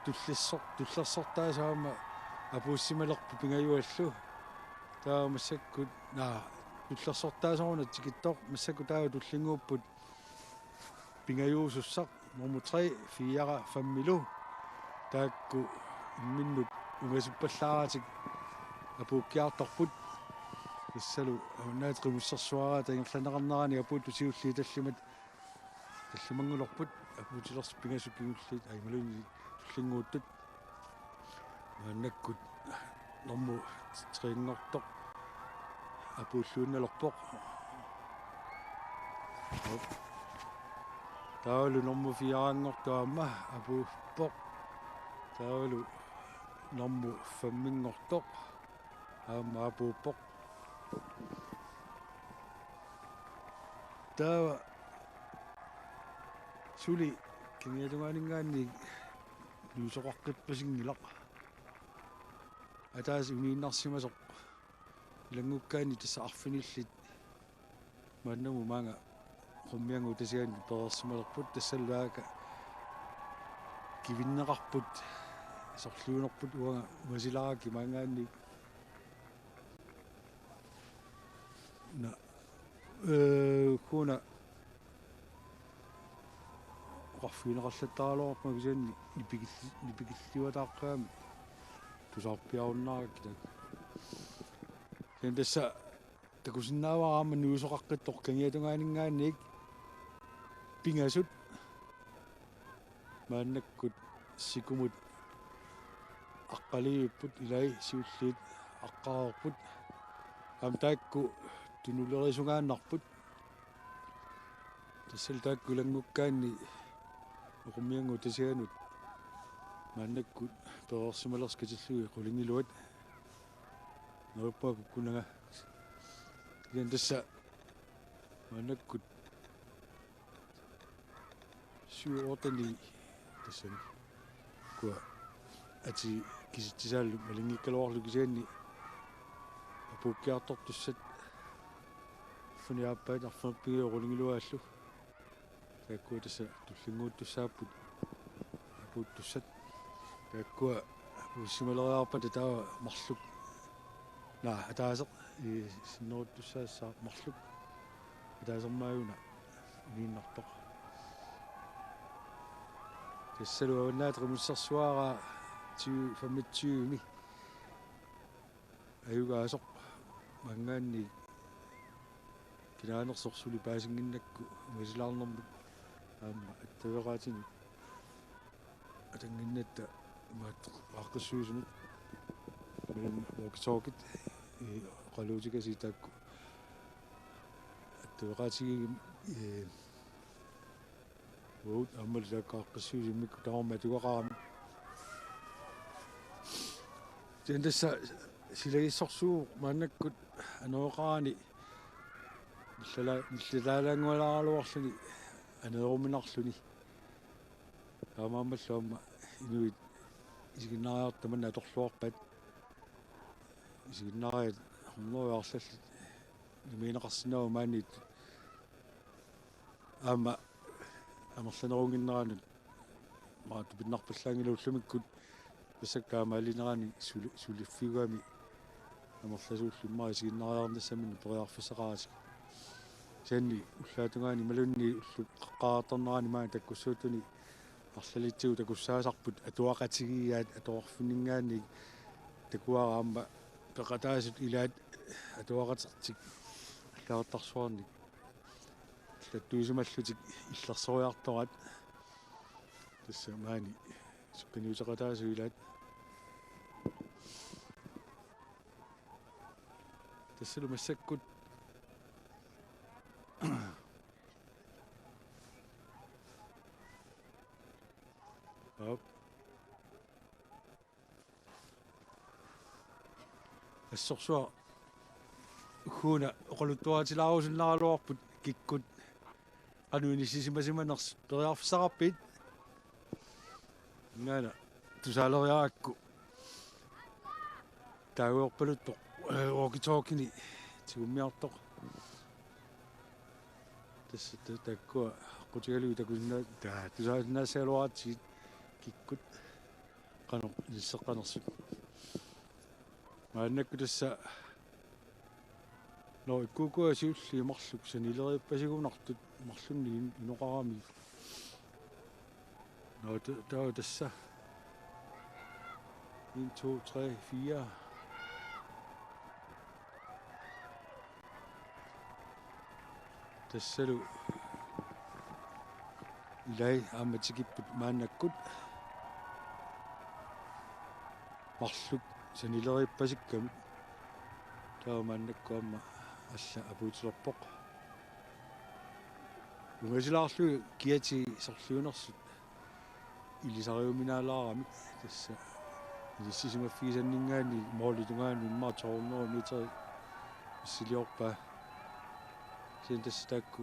tullissor-, tullersortaasoq aamma apuussimalerpoq pingajuallu. Taava massakkut, naa, tullersortaasoruna tikittoq, massakkut taava tullinnguupput pingajuusussaq, nummer tre, fire, fem-ilu. Taakku imminnut ungasippallaaratik apuukkiartorput. Tassalu Avannaata Qimussersuaraata ingerlanneqarnerani apuuttut siulliit tallimat tallimanngulerput, apuutilersut pingasut kingulliit, aa, imaluunniit tullinnguuttut. Maannakkut normu tre-nngortoq apuulluinnalerpoq. Taavalu normu fire-nngortoq aamma apuuppoq. Taavalu normu fem-nngortoq aamma apuuppoq. Taava suli kangiatungaaninngaanniit nuisoqaqqippasinngilaq. Ataaseq uniinnarsimasoq ilanngukkaanni tassa arfinillit maannamut maanga qummianngup tasigaanni pereersimalerput, tassalu taakku kivinneqarput, sorliunerput uanga ungasilaarakku maanngaanniit. Naa, ee, kuna Qarfigineqarlattaraluarpunga kisianni nipikilli-, nipikilliuataaqqamik tusarpiarunnaarakkit taakku. Kisianni tassa takusinnaavara aamma nuisoqaqqittoq kangiatungaaninngaanniit pingasut maannakkut sikumut aqqaliivipput ilai siulliit aqqareerput. Aamma taakku tunulerisungaannarput. Tassalu taakku ilanngukkaanni oqummiannguup tasiganut maannakkut pereersimalersut katillugit qulingiluat. Neriuppunga kukkunaga. Kisianni tassa maannakkut syv otte ni tassani. Ukua atii kisitsisaallu malinngikkaluarlugit kisianni apuukkiartortussat. Funiaappaat arfineq-pingajuat qulingiluaallu. Taakkua tassa tullinnguuttussaapput apuuttussat. Taakkua apuussimaleriarpata taava marluk. Naa, ataaseq i sinneruttussaassaaq marluk. Ataasermaajuuna uniinnartoq. Tassalu Avannaata Qimussersuaraa tyve femogtyve-mi ajugaasoq maanngaanniit kinaanersoq suli paasinnginnakku ungasilaarnermut aamma attaveqaatinut atannginnatta imaattoq aaqqissuisunut. Imaluunniit walkie-talkiet, ee, oqaluutikasiit taakku attaveqaatigigamik, ee, uagut aammalu taakku aaqqissuisut immikkut tamarmik atugaqaramik. Kisianni tassa silagissorsuuvoq maannakkut aneroqarani nillala-, nillataalaanngualaaraluarluni aneeruminarluni. Taamaammallu aamma inuit isiginnaariartut tamanna atorluarpaat. Isiginnaariat hundrede arlallit namigineqarsinnaavoq maaniittut. Aamma amerlanerunnginneranut maani tupinnarpallaanngilaq ullumikkut, massakkut taamaalinerani suli-, suliffiugami amerlasuullu immaqa isiginnaariarnissaminnik periarfissaqaratik. Kisianni ullaatungaani imaluunniit ullut qaqqaartarnerani maani takkussuutuni arlalitsigut takussaasarput atuaqatigiiaat, atuarfinninngaanniit takuara aamma peqataasut ilaat atuaqatertik allagartarsuarnik allattuisimallutik illersoriartoraat. Tassa maani sukkaniuteqataasut ilaat. Tassalu massakkut Aap. Assorsuaq ugguuna oqaluttuaraatilaarusunnaraluarput kikkut qanoq inissisimasimanersut, periarfissaqarpit? Ingaana tusaaleriarakku taaguerpaluttoq, ee, walkie-talkieni tigummiartoq. Tassa ta-, taakkua aqqutigalugit takusinnaa-, ta-, tusaasinnaassagaluaratsigit kikkut qanoq inisseqqanersut. Maannakkut tassa, nå, ikkukkua siulliit marluk sanileriippasigunartut marlunnik in-, inoqaramik. Nå, ta-, taava tassa. En, to, tre, fire. Tassalu ilai aamma tikipput maannakkut marluk sanileriippasikkamik. Taava maannakkut aamma alla apuutilerpoq. Ungasilaarlugit kiatii sorliunersut ilisariuminaalaaramik, tassa inissisimaffigisanninngaanniit målip tungaanut immaqa to hundrede meter missiliorpaa. Kisianni tassa taakku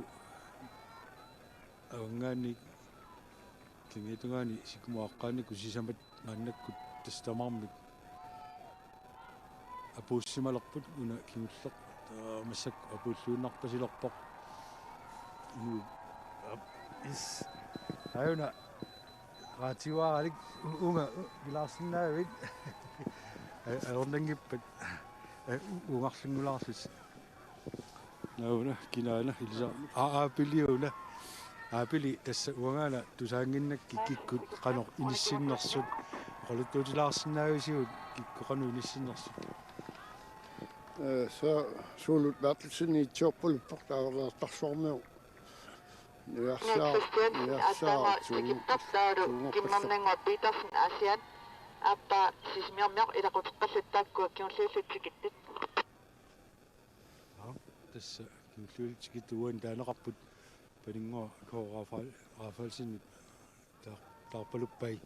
avanngaanniit kangiatungaani sikumut aqqaannikkut sisamat maannakkut tassa tamarmik apuussimalerput una kingulleq. Taava massakkut apuulluinnarpasilerpoq. Inu-, ap-, is. Aajuna raatiuaaralik u-, uunga u-, ilaarsinnaavik. Aj-, ajornanngippat. Aj-, u-, uungarlunngulaarlusi. Nauna, kinaana, ilisa. A-, aapiliuna. Aapili, tassa uangaana tusaannginnakkit kikkut qanoq inissinnersut, oqaluttuutilaarsinnaavisigut kikkut qanoq inissinnersut? Ee, så Suulut Berthelsen itsiorpaluppoq taava Qeqertarsuarmiut. Niels Christiansen, Aatsaannguaq Tikittartaalu, Kimmernannguaq Petersen, Aasiaat, aappaa Sisimiormiut ilaquteqqallutik taakkua kingulliullutik tikittut. Nå, tassa kingulliullutik tikittut uani taaneqarput Paninnguaq K. Rafael-, Rafaelsenip taa-, taarpaluppai.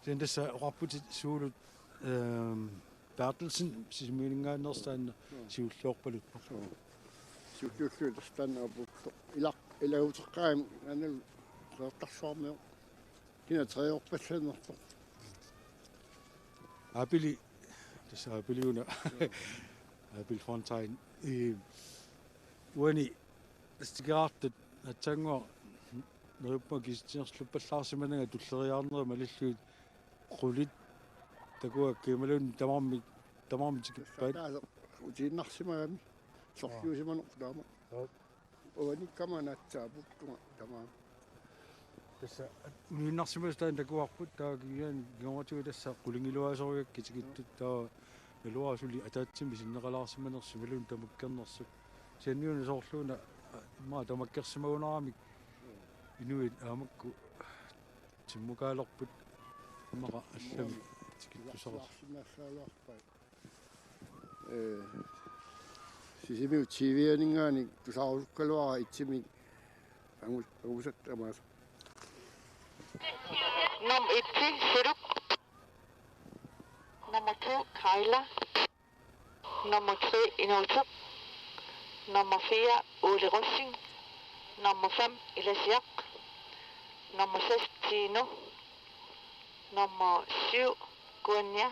Sen tassa oqarputit Suulut, ehm, Berthelsen Sisimiuninngaanneersoq taanna siulliorpaluppoq. Siulliullugu tassa taanna apuuttoq. Ilaq, ilaguteqqaarami analu Qeqertarsuarmiut. Kina treorpallannerpoq. Aapili, tassa Aapili una. Aapil Fontain. Ee, uani tassa tikeraartut Aatsaannguaq neriuppunga kisitsinerluppallaarsimananga tulleriiaarnerit malillugit qulit takuakka imaluunniit tamarmik, tamarmik tikippaat. Tassa taasa utiinnarsimagami. Sorliusimanerput taama. Joo. Uanikkama naatsaaputtunga tamaat. Tassa uniinnarsimasut taanna takuarput, taava kingornatigut tassa qulingiluaasorigakkit tikittut, taava naluara suli ataatsimik sinneqalaarsimanersut imaluunniit tamakkernersut. Kisianni una soorlu una, aa, immaqa tamakkersimagunarami inuit aamma makku timmukaalerput immaqa allamik tikittussaqarput. Ee, Sisimiut T V-aninngaanniit tusarusukkaluara itsimik angu-, angusat tamaasa. Nummer et, Suluk. Nummer to, Kajla. Nummer tre, Inuutoq. Nummer fire, Ole Rosing. Nummer fem, Ilasiaq. Nummer seks, Tino. Nummer syv, Gunja.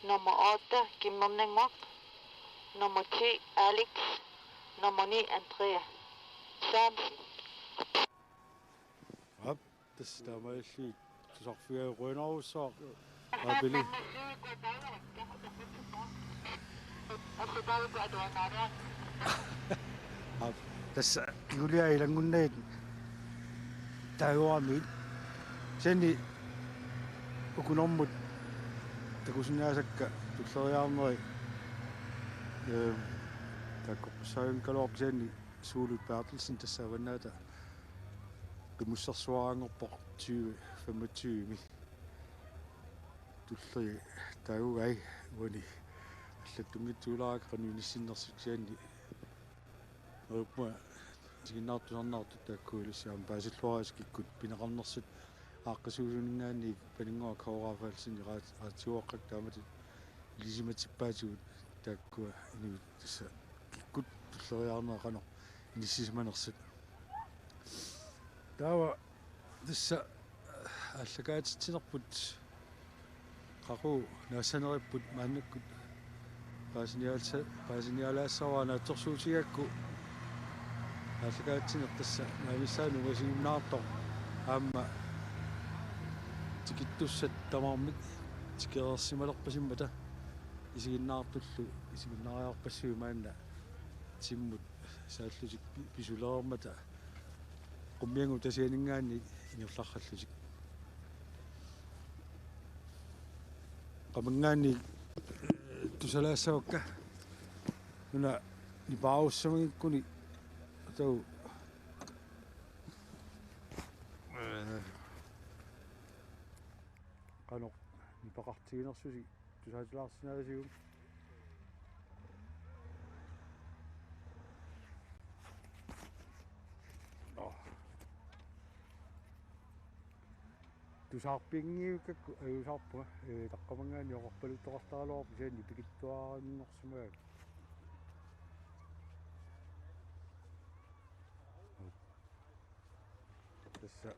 Nummer otte, Kimmernannguaq. Nummer ti, Alex. Nummer ni, Andrea Sørensen. Aap, tassa taamaalillugit tusarfigaat, qujanarsuaq. Aapili. Aap, tassa kingulliit ilanngunnagit taaguaramiit. Kisianni ukunermut takusinnaasakka tulleriiaarneri, ee, taakkorpassuunngikkaluarput, kisianni Suulut Berthelsen tassa Avannaata Qimussersuaraanngorpoq tyve femogtyve-mi. Tulleriit taagugai uani allattunngitsuulaarakkit qanoq inissinnersut, kisianni neriuppunga isiginnaartut tusarnaartut taakku ilissi aamma paasilluaritsi kikkut pineqarnersut. Aaqqissuussuninngaanniit Paninnguaq K. Rafaelsen iraat-, iraatsuuaqqat taamatut ilisimatippaatsigut taakkua inuit tassa kikkut tulleriiaarnerat qanoq inissisimanersut. Taava tassa aallakaatitsinerput qaqugu naassaneripput maannakkut paasiniaalsa-, paasiniaalaassavara, naatsorsuutigigakku aallakaatitsineq tassa naamissaanik ungasiunnaartoq aamma tikittussat tamarmik tikereersimalerpasimmata isiginnaartullu isiginnaariarpassuit maanna timmut saallutik pi-, pisulereermata Qummiannguup Tasianinngaanniit ingerlarallutik. Qamanngaanniit, ee, tusalaassavakka. Una nipaarussamanngikkuni atagu, ee, qanoq nipaqartiginersusi tusaatilaarsinnaavisigut. Nå. Tusaarpianngivikkakku ajuusaarpunga, ee, taqqamanngaanniit oqarpaluttoqartaraluarpoq kisianni pikittuaranngorsimagaanni. Tassa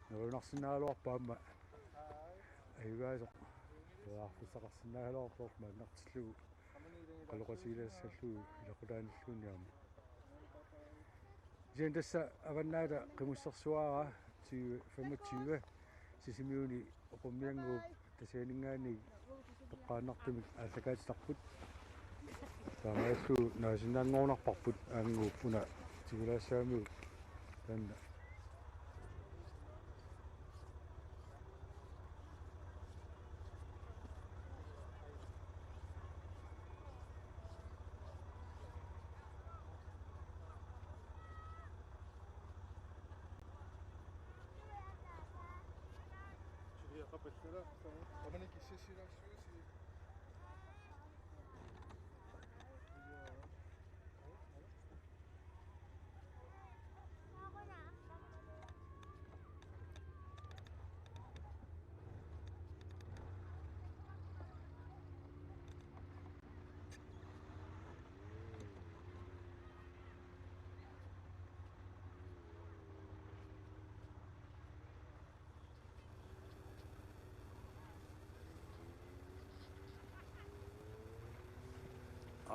neriunarsinnaagaluarpoq aamma ajugaasoq periarfissaqarsinnaagaluarpoq maannartillugu qaloqatigilaassallugu ilaqutaanilluunniit aamma. Kisianni tassa Avannaata Qimussersuaara tyve femogtyve Sisimiuni Qummiannguup Tasianinngaanniit toqqaannartumik aallakaatitarput. Taamaallu naasinnaanngorunarparput, aannguup una tigulaassaamiuk taanna.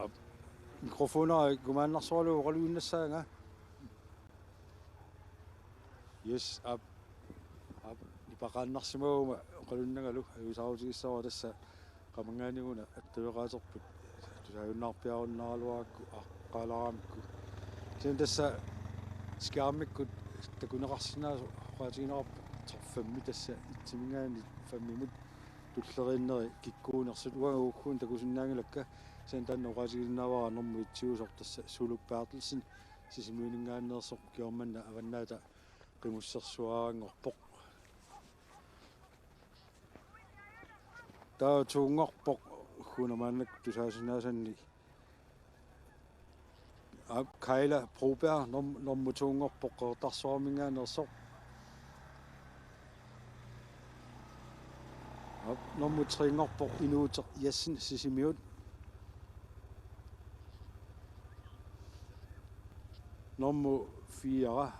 Aap, mikrofonera ikumaannarsoralugu oqaluinnassaanga. Yes, aap. Aap, nipaqaannarsimaguma oqalunnangalu, ajuusaarutigissavara tassa qamanngaanniit una attaveqaaterput tusaajunnaarpiarunnaaraluarakku aqqaalaaramikku. Kisianni tassa skærmikkut takuneqarsinnaasoq oqaatigineqarpoq top fem tassa itsiminngaanniit femimut tulleriinneri kikkuunersut, uanga ugguuna takusinnaanngilakka, kisianni taanna oqaatigisinnaavara normu etsiusoq tassa Sulu Berthelsen Sisimiuninngaanneersoq, kingorna manna Avannaata Qimussersuaranngorpoq. Taava toonngorpoq ugguuna maannakkut tusaasinnaasanni. Aap, Kaila Broberg norm-, normu toonngorpoq Qeqertarsuarminngaanneersoq. Aap, normu trenngorpoq Inuuteq Jessen Sisimiut. Normu fire,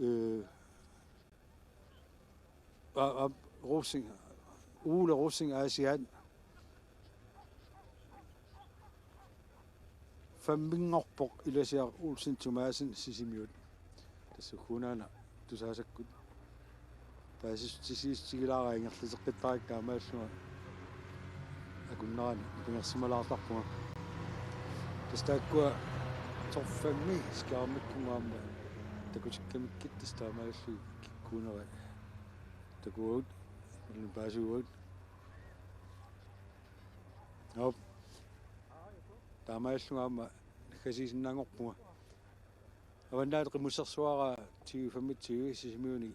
øh, Aa, aa, Rosing, Ole Rosing Aasiaat. Femminngorpoq Ilasiaq Olsen Thomassen Sisimiut. Tassa ugguuna una tusaasakkut paasissutisiissutigilaarpara ingerlateqqittarakkit taamaallunga akunnerani nipangersumalaartarpunga. Tassa taakkua top fem-i skærmikkut aamma takutikkamikkit tassa taamaalillugit kikkuunerat takuagut, illit paasiuagut. Aap. Taamaallunga aamma naggasiisinnaanngorpunga. Avannaata Qimussersuaq tyve femogtyve Sisimiuni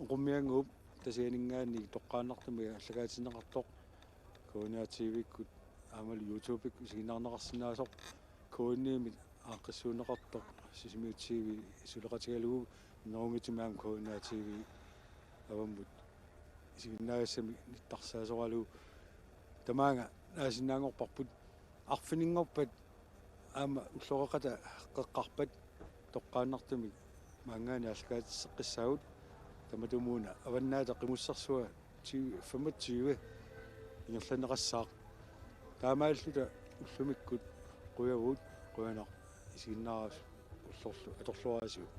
oqummiannguup Tasianinngaanniit toqqaannartumik aallakaatinneqartoq K N R T V-kkut aammalu YouTube-ikkut isiginnaarneqarsinnaasoq, K N I-mit aaqqissuunneqartoq Sisimiut T V suleqatigalugu, minnerunngitsumik aamma K N R T V avammut isiginnaagassamik nittarsaasoralugu. Tamaanga naasinnaanngorparput, arfininngorpat aamma ulloqeqqata qeqqarpat toqqaannartumik maanngaanniit aallakaatisseqqissaagut. Tamatumuuna Avannaata Qimussersuaq tyve femogtyve ingerlanneqassaaq. Taamaalilluta ullumikkut qujavugut, qujanaq isiginnaarassi, ullorlu atorluarisiuk.